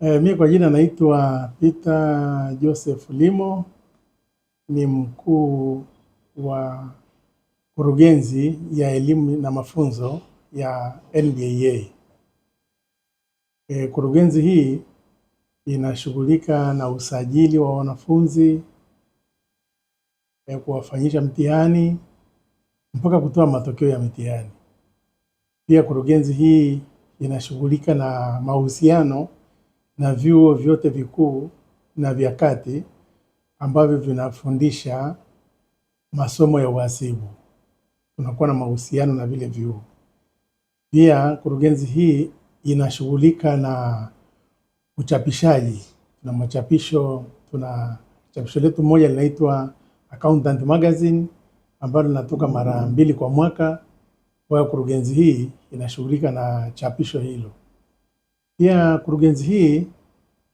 Mimi kwa jina naitwa Peter Joseph Limo, ni mkuu wa kurugenzi ya elimu na mafunzo ya NBAA. Kurugenzi hii inashughulika na usajili wa wanafunzi, kuwafanyisha mtihani mpaka kutoa matokeo ya mitihani. Pia kurugenzi hii inashughulika na mahusiano na vyuo vyote vikuu na vya kati ambavyo vinafundisha masomo ya uhasibu. Tunakuwa na mahusiano na vile vyuo. Pia kurugenzi hii inashughulika na uchapishaji. Tuna machapisho, tuna chapisho letu moja linaitwa Accountant Magazine ambalo linatoka mara mbili kwa mwaka. Kwa hiyo kurugenzi hii inashughulika na chapisho hilo. Pia kurugenzi hii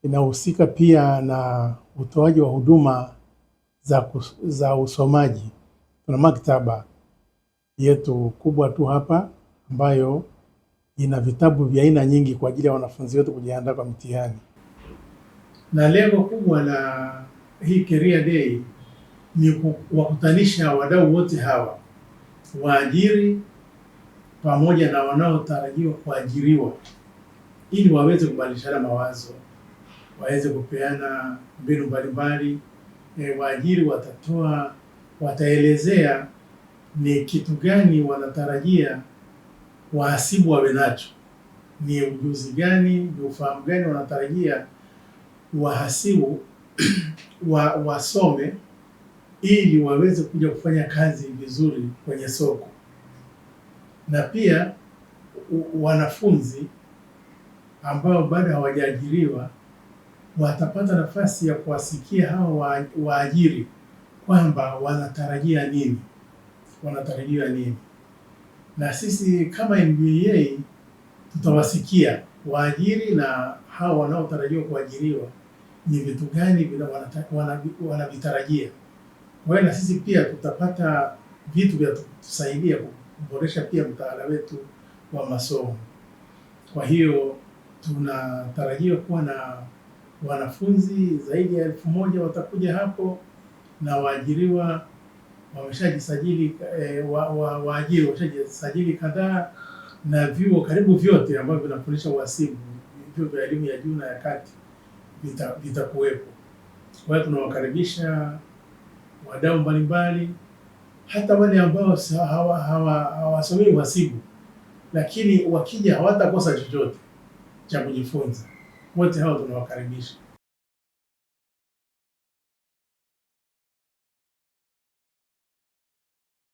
inahusika pia na utoaji wa huduma za usomaji. Tuna maktaba yetu kubwa tu hapa ambayo ina vitabu vya aina nyingi kwa ajili ya wanafunzi wetu kujiandaa kwa mtihani. Na lengo kubwa la hii Career Day ni kuwakutanisha wadau wote hawa, waajiri pamoja na wanaotarajiwa kuajiriwa, ili waweze kubadilishana mawazo, waweze kupeana mbinu mbalimbali. Waajiri wataelezea ni kitu gani wanatarajia wahasibu wawe nacho, ni ujuzi gani, ni ufahamu gani wanatarajia wahasibu wasome ili waweze kuja kufanya kazi vizuri kwenye soko. Na pia wanafunzi ambao bado hawajaajiriwa watapata nafasi ya kuwasikia hawa waajiri kwamba wanatarajia nini, wanatarajia nini. Na sisi kama NBAA tutawasikia waajiri na hawa wanaotarajiwa kuajiriwa ni vitu gani wanavitarajia. Kwa hiyo na sisi pia tutapata vitu vya kutusaidia kuboresha pia mtaala wetu wa masomo. Kwa hiyo tunatarajia kuwa na wanafunzi zaidi ya 1000 watakuja hapo, na waajiriwa wameshajisajili, waajiri wameshajisajili kadhaa, na vyuo karibu vyote ambavyo vinafundisha uhasibu, vyuo vya elimu ya juu na ya kati vitakuwepo. Kwa hiyo tunawakaribisha wadau mbalimbali, hata wale ambao hawasomei uhasibu, lakini wakija hawatakosa chochote cha kujifunza. Wote hao tunawakaribisha.